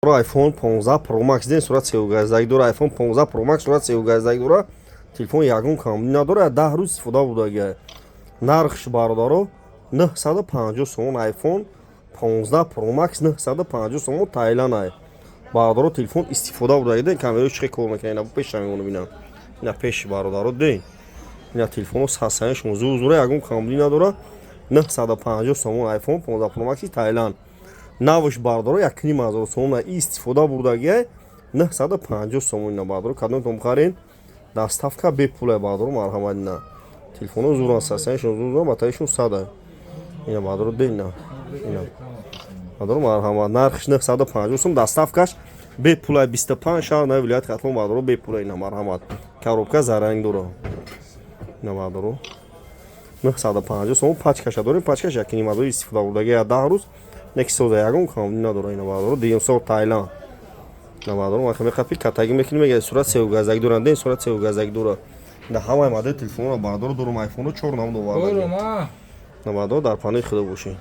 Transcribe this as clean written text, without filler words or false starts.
iPhone 15 Pro Max ден, сурат сеугаздаги дора. iPhone 15 Pro Max сурат сеугаздаги дора. Телефон ягон камбудӣ надора, 10 рӯз истифода будаги. Нархш, бародаро, 950 сомон. iPhone 15 Pro Max 950 сомон, Тайланд ай, бародаро. Телефон истифода будаги. Ден, камераи чӣ кор мекунад. Ина пеша мемонам, ина, ина пеши, бародаро, ден. Ина телефоно сасаян шумо зур зура, ягон камбудӣ надора. 950 сомон iPhone 15 Pro Max Тайланд. Навш, бародаро, 1500 сомон. Истифода бурдагиай, 950 сомон. Ина, бародаро, кадомтон бихарен, доставка бепулай, бародаро, марҳамат. Ина телефоно зуран, сасаяшон зур зуран, батарейшон сада. Ина, бародаро, де, ина, ина, бародаро, марҳамат. Нархш 950 сом, доставкаш бепулай, 25 шаҳр нави вилояти Хатлон, бародаро, бепулай. Ина, марҳамат, коробка заранг дора. Ина, бародаро, 950 сомон. Пачкаша дорем, пачкаш 1500. Истифода бурдаги, 10 рӯз неки соза, ягон камбудӣ надора. Ина, бародаро, дуюм сор Тайланд. Ина, бародаро, маха меқапи катагӣ мекунӣ, мега сурат сеугазак доранд. Ден, сурат сеугазак дора. Ина ҳамаи модели телефонро, бародаро, дорум. Айфонро чор намуд оварда. Ина, бародаро, дар паноҳи Худо бошед.